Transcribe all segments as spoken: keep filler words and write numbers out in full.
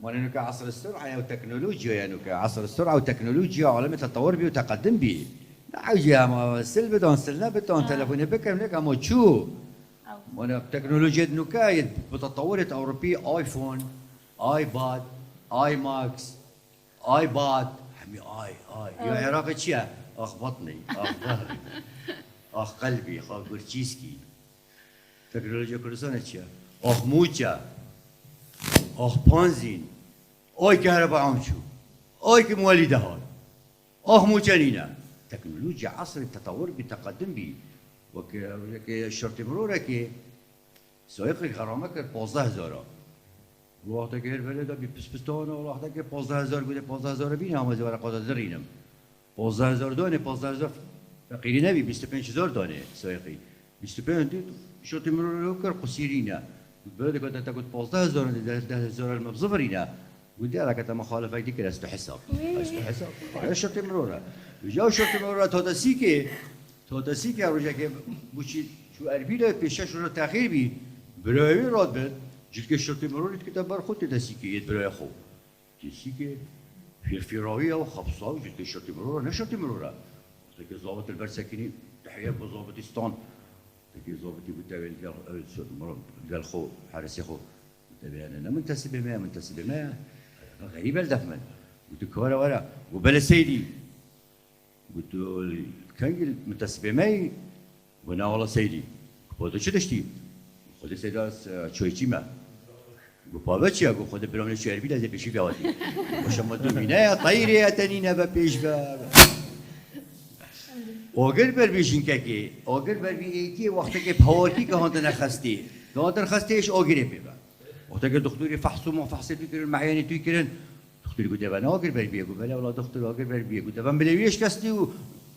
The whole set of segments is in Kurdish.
Mane nuke esr sura ye û teknolojiya ye nuke. Esr sura û teknolojiya alemê tetewir bî û teqedim bî. Ne ewcî hema sil bidon, sil nebidon, telefonê bikim, nek hema çû. Mane teknolojiyê nuke yê bi tetewirê Ewropî iPhone, iPad, iMac, iBad, hemî ay, ay. Ya Iraqê çi ye? Ax batnî, ax dahrî, ax qelbî, ax gurçîskî. Teknolojiya Kurdistanê çi ye? Ax mûç e, ax panzîn, ay kehreba am çû, ay ki muwelî de hat. Ax mûçe nîne. Teknolojiya esrê tetewir bî, teqedim bî. Weke rojekê şortê mirorekê, Sayiqek xerame kir pazdeh hezar a. Wextekê her vere de bî pis pis tane, wextekê pazdeh hezar gode, pazdeh hezar bîne, ama ez wereqa de dirînim. Pazdeh hezar dane, pazdeh hezar feqîrî nebî, bîst û pênc hezar dane sayiqî. Bîst û pênc dî şortê mirorê kir qusîrîne. Böyle de te got pazdeh hezar, de deh hezar me bizivirîne. Got diyara ke te muxalefek dikir, ez tu hesab. Ez tu hesab. Ay şortê mirora. Vija şortê mirora to de sîkê. Totesî ke rojekê bûçî çû Erbîlê, pê şeş roj texîr bî, birayê wî radbir, cilkê şirtê mirorî dikite ber xwe tê desîkê yê birayê xwe. Têsîkê fîrfîrawiya û xebsa û cilkê şirtê mirora, ne şirtê mirora. Wextekê zabit li ber sekinî, dihiye bo zabitî stan. Wextekê zabitî gote wê li gel, ew, şirtê miror, li gel xwe, heresê xwe. Gote bê ne, ne min tesibê me, min tesibê me. Xerîb el def min. Gote kare were. Got belê seydî. Got tu kengî mutesibê me yî? Got na wala seydî. Got pa tu çi diştî? Xwedê seyda ez, e, çoyçî me. Got pa ve çi ya? Got xwedê bira min çi Erbîl ez ê pêşî ve hatî. Got şema tu mîne ya, teyrê ya tenîne ve pêş ve. Agir ber vî jinkekê, agir ber vî êdiyê wextekê pewarkî ke hatine xestê. Ke hatine xestê êş agirê pê ve. Wextekê doktorî fehs û mafehsê tu kirin, mehyênê tu kirin. Doktorî got, "Eve ne agir ber bîye?" Got, "Bele wela doktor agir ber bîye." Got, "Eve milê wî eşkestî û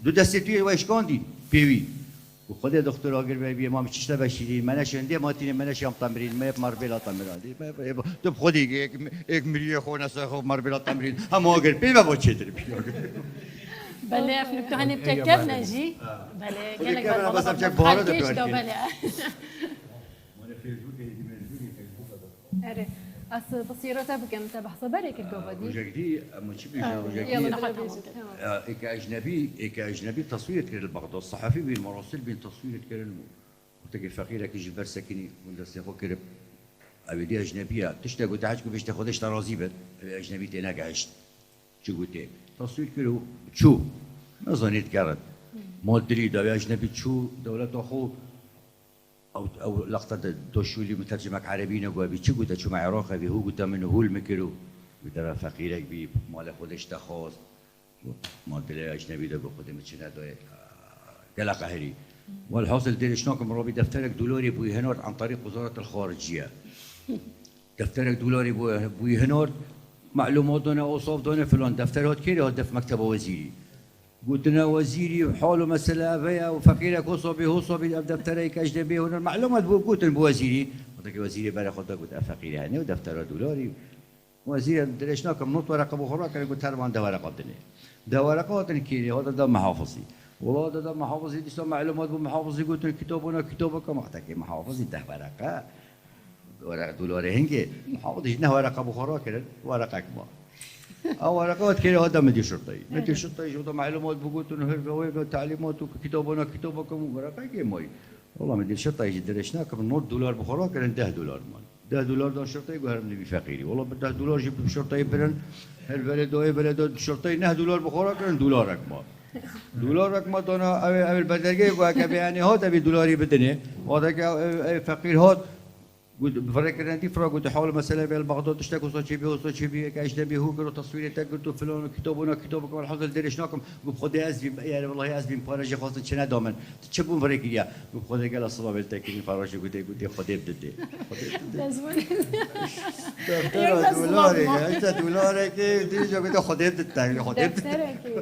du destê tu yê we eşkandîn pê wî." Got, "Xwedê doktor agir ber bîye, ma min çişte veşîrîn, me neşên dê ma tînê me neşiyam temirîn, me yê marbêla temirandî. Me, me, tu bi xwedî êk, êk miriyê xwe nese xwe marbêla temirîn. Hema agir pê ve bo çêtir bî." Belê, ev nukte hanê bi te kevne jî. Belê, gelek kevne, bala bes em çek bahara de kêş da, belê. Erê, ez bi sîreta bikim, te behsa berê kir gava dî. Rojek dî, em çi bêjin, rojek dî. Yalla, bêjin, tamam. Êke ecnebî, êke ecnebî teswîr dikir li Bexdad. Sehefî bîn, merasil bîn, teswîr dikirin. Wextekê feqîrekî ji ber sekinî, hûn destê xwe kirib. Ew êdî ecnebî ye. Tiştek gote, heç ku bêjte Xwedê ji te razî bit. Ew ecnebî tê negehişt. Çi gotê? Teswîr kir û çû. Nezanî digerin. Mal dilî dawî ecnebî çû, dewleta xwe. Ew, ew lexta de doşûlî mutercimek erebî ne, got, "Bî çi?" Gote, "Çûme Iraqê." Bî hû gote, "Min hûl min kir û." Gote, "Ve feqîrek bî, malê xwe de ji te xwest." Got, "Ma dilê ecnebî de got, Xwedê min çi nedaye." Gelek qehirî. Welhasil dirêj nakim, rabî defterek dolarê bûyî hinard an terîq Wezaret el Xariciye. Defterek dolarê bû-, bûyî hinard, melumat dane, awsaf dane filan. Defter hat kêrê, hat def mekteba wezîrî. Gotine wezîrî, hal û mesele ev heye û feqîrek hosa bî, hosa bî, ev deftereyê ke ji dê bê huner. Melumat bû, gotin bi wezîrî. Wextekê wezîrê berê xwe da got, "Ev feqîrê hene û deftera dolarî." Wezîrê dirêj nakim, not wereqa bû xwe rakirin, got, "Her van de wereqa dinê." De wereqa hatin kêrê, hate da mihafizî. Wela hate da mihafizî, dîsa melumat bû mihafizî, gotin, "Kitabona, kitabeke." Wextekê mihafizî deh wereqa. Were-, dolarê hingê, muhafizê jî neh wereqa bi xwe rakirin, wereqek ma. Ew wereqa hat kêrê hat da midîr şurtayî. Midîr şurtayî jî wexta melumat bû gotin, her ve wê ve telîmat û kitabana kitaba kim û wereqekê mayî. Wela midîr şurtayî jî dirêj nakim, not dolar bi xwe rakirin, deh dolar man. Deh dolar dan şurtayî got, "Herim li vî feqîrî." Wela bi deh dolar jî bi şurtayî birin, her verê dayê verê da şurtayî neh dolar bi xwe rakirin, dolarek ma. Dolarek ma dana ew ê, ew ê li berdergehê got, "Eke bê enê hat, ev ê dolarî bidinê." Wextekê ew, ew, ew feqîr hat, Got, bi vire kirine dî fira got, "Hal mesele bê li Bexdad tiştek wisa çêbî, wisa çêbî, eke ecnebî hû kir û teswîrê te girt û filan û kitab û na kitab û welhasil dirêj nakim." Got, "Bi Xwedê ez bîm, ê, wellahî ez bîm, pare jê xwestin çi neda min. Tu çi bûn vire kiriye?" Got, "Bi Xwedê gela silavê li te kirî, fera jê gotê, gotê, Xwedê bididê." Xwedê bididê. Deftera dolarê, ya, işte dolareke, dirêj gotê, "Xwedê bididê, Xwedê bididê." Defterekê.